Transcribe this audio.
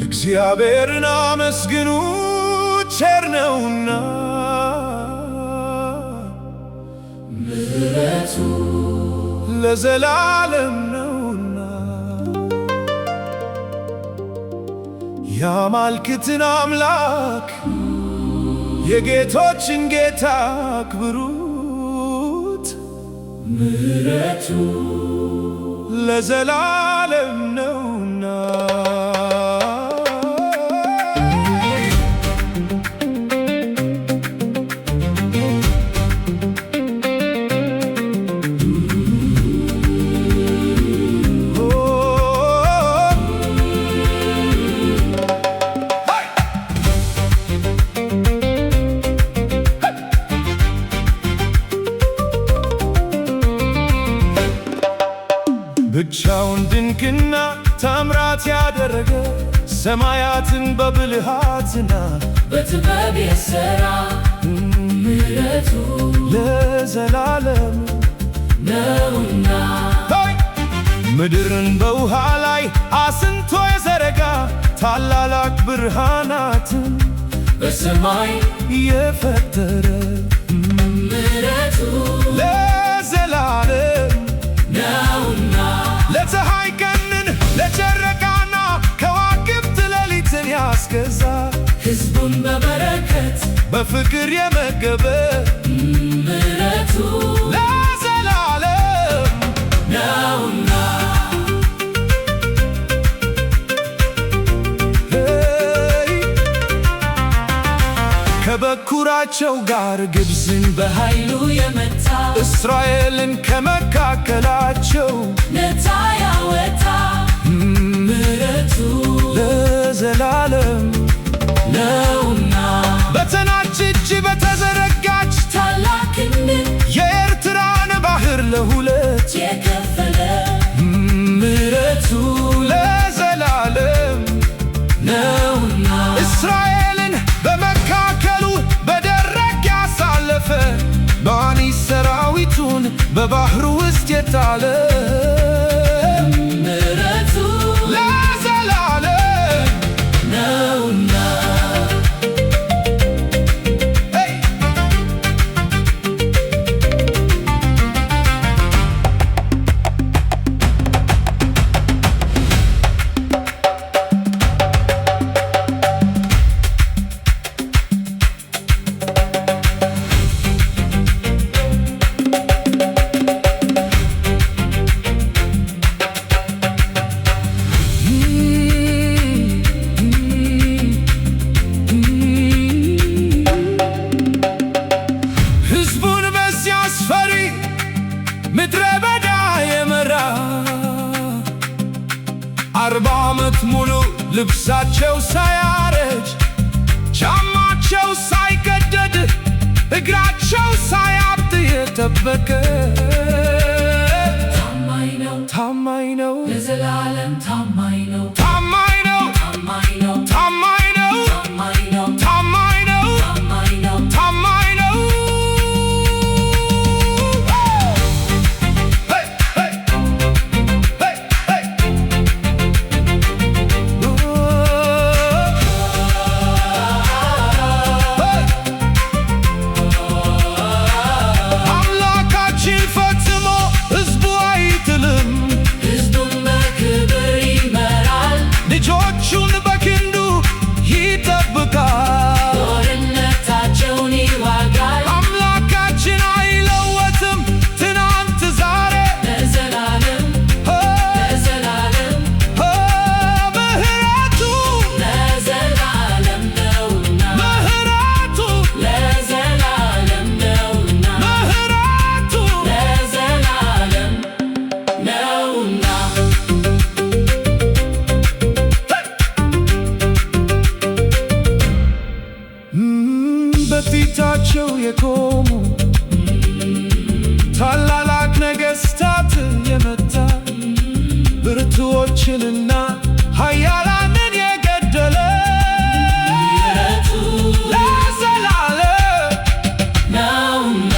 እግዚአብሔርን አመስግኑ፣ ቸር ነውና፣ ምሕረቱ ለዘላለም ነውና። የአማልክትን አምላክ የጌቶችን ጌታ አክብሩት፣ ምሕረቱ ለዘላለም ነውና። ብቻውን ድንቅና ታምራት ያደረገ፣ ሰማያትን በብልሃትና በጥበብ የሠራ፣ ምሕረቱ ለዘላለም ነውና። ምድርን በውሃ ላይ አስንቶ የዘረጋ፣ ታላላቅ ብርሃናትን በሰማይ የፈጠረ፣ ምሕረቱ ለዘላለም ነውና። ለፀሐይ ቀንን፣ ለጨረቃና ከዋክብት ሌሊትን ያስገዛ፣ ሕዝቡን በበረከት በፍቅር የመገበ፣ ምሕረቱ ለዘላለም ነውና። ሄይ! ከበኩራቸው ጋር ግብፅን በኃይሉ የመታ፣ እስራኤልን ከመካከላቸው ነፃ ያወጣ፣ ምሕረቱ ለዘላለም ነውና። በጸናች እጅ፣ በተዘረጋች ታላቅ ክንድ የኤርትራን ባህር ለሁለት የከፈለ፣ ምሕረቱ ለዘላለም ነውና። እስራኤልን በመካከሉ በደረቅ ያሳለፈ፣ ባኒ ሰራዊቱን በባህሩ ውስጥ የጣለ፣ ምሕረቱ ለዘላለም ነውና። ሄይ! ሕዝቡን በዚያ አስፈሪ ምድረ በዳ የመራ፣ 40 ዓመት ሙሉ ልብሳቸው ሳያረጅ፣ ጫማቸው ሳይቀደድ፣ እግራቸው ሳያብጥ የጠበቀ፣ ታማኝ ነው። ታማኝ ነው። ለዘላለም ታማኝ ነው። ታማኝ ነው። ታማኝ ነው። ታማኝ ነው። ታማኝ ነው። ታማኝ ነው። ታማኝ ነው። ታማኝ ነው። Hey, hey, hey, hey. Hey! አምላካችን ፈጽሞ ሕዝቡ አይጥልም፣ ሕዝቡን በክብር ይመራል። ልጆቹን በክንዱ ይጠብቃል። ጦርነታቸውን ይዋጋል። አምላካችን አይለወጥም፣ ትናንት ዛሬ ለዘላለም፣ ለዘላለም። ምህረቱ ለዘላለም ነውና። ምህረቱ ለዘላለም ነውና። ምህረቱ ለዘላለም ነውና። በፊታቸው የቆሙ ታላላቅ ነገሥታትን የመታ፣ ብርቱዎችንና ኃያላንን የገደለ፣ ምሕረቱ ለዘላለም ነውና።